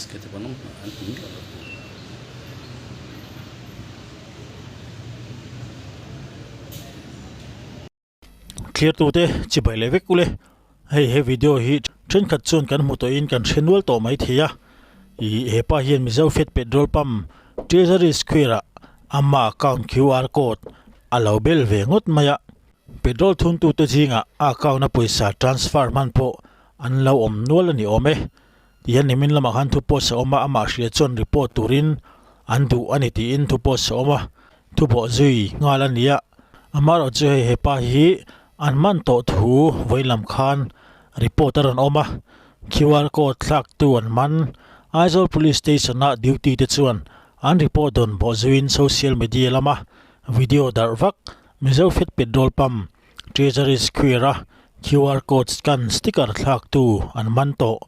SK te pawh an awm an hmu miah lo. Thlir tute chibai leh vek ule hei he video hi thenkhat chuan kan hmu tawhin kan hre nual tawh mai thei a ih hepa hian Mizo Fet petrol pump Treasury Square ah ama account QR code a lo bel ve ngawt mai a petrol thun tute zingah a account a pawisa transfer hman pawh an lo awm nual a ni awm e tihian nimin lamah khan thu post a awm a amah hria chuan report turin an duh a ni tiin thu post a awm a. Thubawh zui nghal a ni a, amaherawh chu hei hepa hi an man tawh thu vawi lam khan report a rawn awm a, QR code thlak tu an man. Aizawl Police Station a duty te chuan an report dawn bawh zuiin social media lama video darh vak Mizo Fit Petrol Pump Treasury Square a QR code scan sticker thlak tu an man tawh.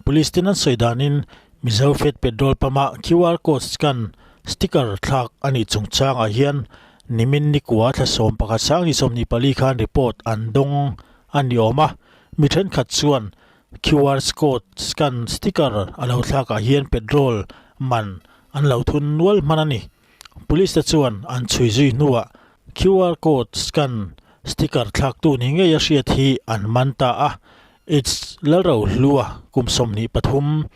Police ten an sawi danin Mizo Fet Petrol Pump a QR code scan sticker thlak a nih chungchangah hian nimin nikua thla 11 sang 24 khan report an dawng a ni awm a, mi thenkhat chuan QR code scan sticker a lo thlakah hian petrol man an lo thun nual hman a ni. Police te chuan an chhui zui hnuah QR code scan sticker thlaktu ni ngei a hriat hi an man ta a, H Lalrohlua kum 23,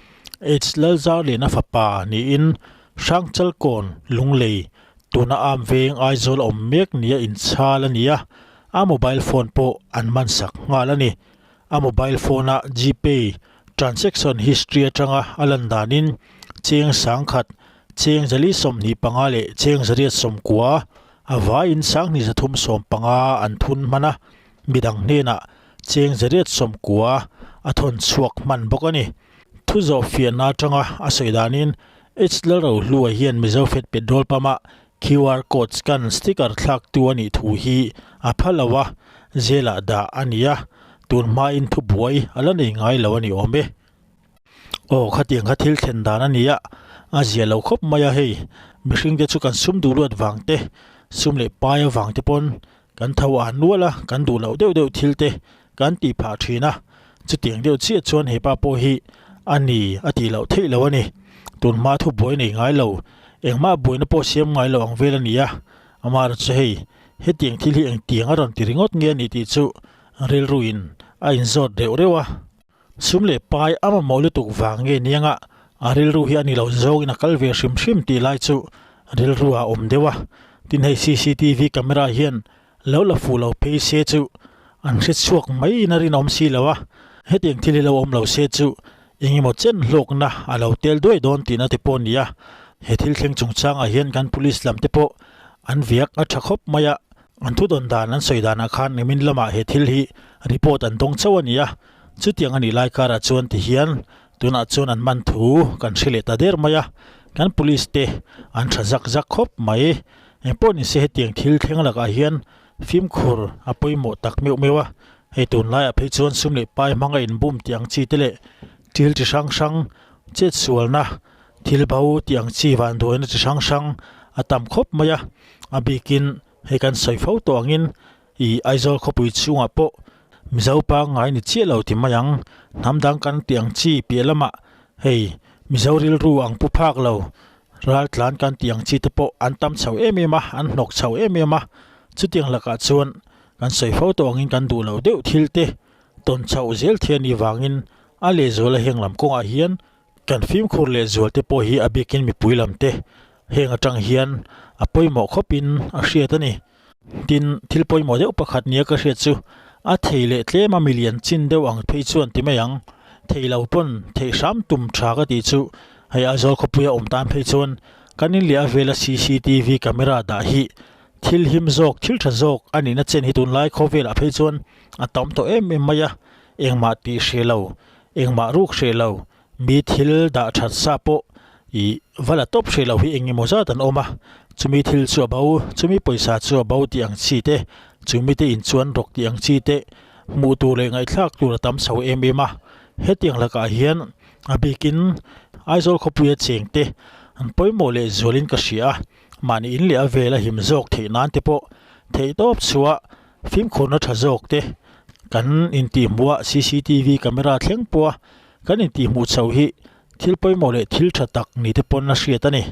H Lalzarliana fapa niin Hrangchalkawn Lunglei tuna am veng Aizawl a awm mek nia inchhal a ni a, a mobile phone pawh an man sak nghal a ni. A mobile phone a Gpay transaction history atanga a lan danin cheng 10,000, cheng 425 leh cheng 890 a vaiin 2375 an thun hman a, midang hnenah cheng 890 a thawn chhuak hman bawk a ni. Thu zawh fiahna atanga a sawi danin H Lalrohlua hian Mizo Fet Petrol Pump a QR code scan sticker thlak tu a nih thu hi a pha lo a, jail ah dah a ni a, tun hmain thubuai a la nei ngai lo a ni awm e. Aw khatiang kha thil thlen dan a ni a, a zia lo khawp mai a hei, mihring te chu kan sum duh luat vang te, sum leh pai avang te pawn kan tho a nual a, kan duh loh deuh deuh thil te kan tih phah thin a, chutiang deuh chiah chuan hepa pawh hi a ni a tih loh theih loh a ni. Tun hma thu buai nei ngai lo, engmah buaina pawh siam ngai lo ang vel a ni a, amaherawh chu hei hetiang thil hi engtiang a rawn ti ringawt nge a ni tih chu rilruin a inzawt reuh reuh a. Sum leh pai a mamawh lutuk vang nge nianga a rilru hi a ni lo zawngin a kal ve hrim hrim tih lai chu rilru a awm deuh a, tin hei cctv camera hian lo la fuh lo phei se chu an hre chhuak mai in a rinawm si lo a, hetiang thil hi lo awm lo se chu engemaw chen hlawkna a lo tel duai dawn tihna te pawh a ni a, he thil thleng chungchangah hian kan police lam te pawh an viak a tha khawp mai a. An thu dawn dan an sawi danah khan nimin lamah he thil hi report an dawng chauh a ni a, chutiang a nih lai karah chuan ti hian tunah chuan an man thu kan hre leh ta der mai a, kan police te an tha zak zak khawp mai. Engpawh ni se hetiang thil thleng lakah hian fimkhur a pawimawh tak meuh meuh a, hei tunlaiah phei chuan sum leh pai hmanga inbum tih ang chi te leh thil chi hrang hrang chetsualna thil bo tih ang chi vanduaina chi hrang hrang a tam khawp mai a, a bikin hei kan sawi fo tawh angin ih Aizawl khawpui chhungah pawh Mizo pangngai ni chiah lo ti mai ang, hnam dang kan tih ang chi piah lamah hei Mizo rilru ang pu phak lo ral tlan kan tih ang chi te pawh an tam chho em em a, an hnawk chho em em a, chutiang lakah chuan kan sawi fo tawh angin kan duh loh deuh thil te tawn chhoh zel thei a nih vangin a lehzuala heng lam kawngah hian Kan fimkhur leh zual te pawh hi a bikin mipui lam te heng atang hian a pawimawh khawpin a hriat a ni. Tin, thil pawimawh deuh pakhat nia ka hriat chu a thei leh tlem a milian chin deuh ang phei chuan ti mai ang. Thei lo pawn theih hram tum tha ka tih chu hei Aizawl khawpuia awm tan phei chuan kan inliah a vela cctv camera dah hi thil him zawk thil tha zawk a nihna chen hi tunlai khawvelah phei chuan a tam tawh em em mai a, engmah tih hreh lo Engmah ruk hreh lo, mi thil dah that sa pawh i va la tawp hreh lo hi eng emaw zat an awm a, chumi thil chu a bo, chumi pawisa chu a bo tih ang chi te, chumi te inchuan rawk tih ang chi te hmuh tur leh ngaihthlak tur a tam chho em em a. Hetiang lakah hian a bikin Aizawl khawpuia cheng te an pawimawh leh zualin ka hria a, mahni in leh a vel a him zawk theih nan te pawh theihtawp chhuah Fimkhurna tha zawk te kan intihhmuh a cctv camera thleng pawh a kan intihhmuh chho hi Thil pawimawh leh thil tha tak ni te pawn a hriat a ni.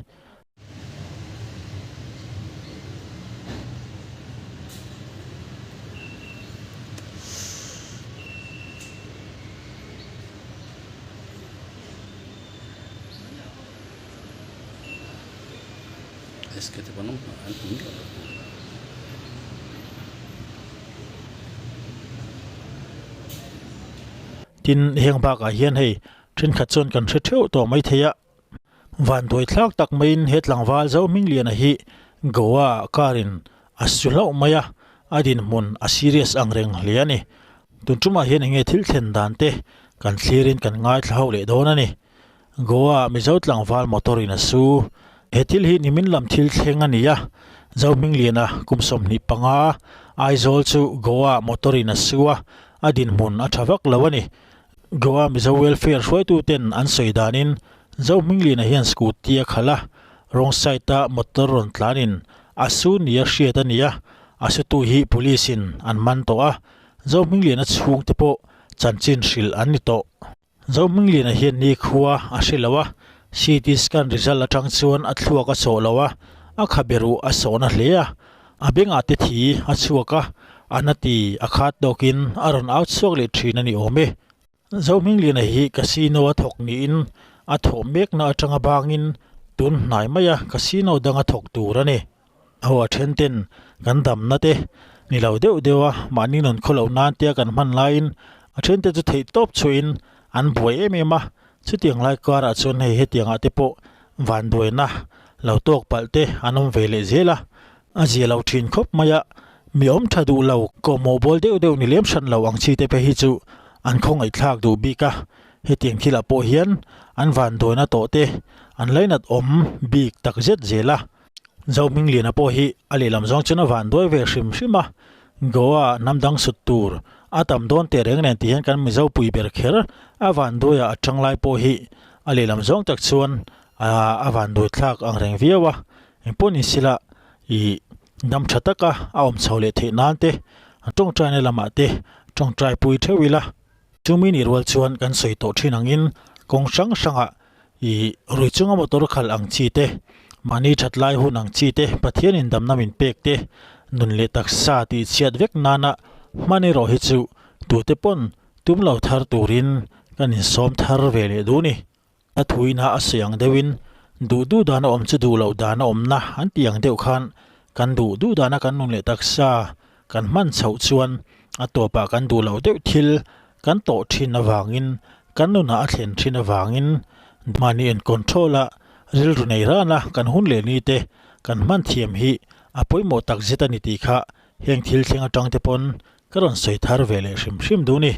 Tin, heng bakah hian hei thenkhat chuan kan hre theuh tawh mai thei a, vanduai thlak tak maiin he tlangval Zohmingliana hi Goa car in a su hlauh mai a, a dinhmun a serious ang reng hle a ni. Tun tumah hian enge thil thlen dan te kan thlirin kan ngaithla ho leh dawn a ni. Goa Mizo tlangval motor in a su. He thil hi nimin lam thil thleng a ni a, Zohmingliana kum 25 Aizawl chu Goa motor in a su a, a dinhmun a tha vak lo a ni. Goa Mizo Welfare hruaitu ten an sawi danin Zohmingliana hian scooty a khalh a, wrong side a motor rawn tlanin a su nia hriat a ni a, a sutu hi police in an man tawh a, Zohmingliana chhungte pawh chanchin hrilh an ni tawh. Zohmingliana hian nikhua a hre lo a, CT scan result atang chuan a thluak a sawh lo a, a khabe ruh a sawhna hle a, a bengah te thi a chhuak a, a na ti a khat tawkin a rawn au chhuak leh thin a ni awm e. Zohmingliana hi casino a thawk niin a thawh mekna atanga bangin tun hnai maia casino danga thawk tur a ni. Aw a then ten kan damna te ni lo deuh deuh a mahni nun khaw loh nan tia kan hman laiin a then te chu theih tawp chhuahin an buai em em a, chutiang lai karah chuan hei hetiang ah te pawh vanduaina lo tawk palh te an awm ve leh zel a, a zia lo thin khawp mai a, mi awm tha duh lo kawhmawh bawl deuh deuh ni lem hran lo ang chi te phei hi chu an khawngaihthlak duh bik a, hetiang thilah pawh hian an vanduaina tawh te an lainat awm bik tak zet zel a. Zohmingliana pawh hi a lehlam zawng chuan a van duai ve hrim hrim a, Goa hnam dang sut tur a tam dawn teh reng nen tih hian kan Mizo pui ber kher a van duaia a tang lai pawh hi a lehlam zawng tak chuan a van duai thlak ang reng viau a, engpawh ni sila ih dam tha taka a awm chho leh theih nan te tawngtaina lamah te tawngtai pui theuh ila. Chumi nih rual chuan kan sawi tawh thin angin kawng hrang hrangah Ih, rui chunga motor khalh ang chi te, mahni that lai hun ang chi te, Pathianin damna min pek te, nun leh taksa tih chhiat vek nana hman erawh hi chu tute pawn tum lo thar turin kan insawm thar ve leh duh ni. A thuina a sawi ang deuhin duh duh dana awm chu duh loh dana awmna an tih ang deuh khan kan duh duh dana kan nun leh taksa kan hman chhoh chuan a tawpah kan duh loh deuh thil kan tawh thin avangin kan nunah a thlen thin avangin mahni en control a rilru nei rana kan hun leh ni te kan hman thiam hi a pawimawh tak zet a ni tih kha heng thil thleng atang te pawn ka rawn sawi thar ve leh hrim hrim duh ni.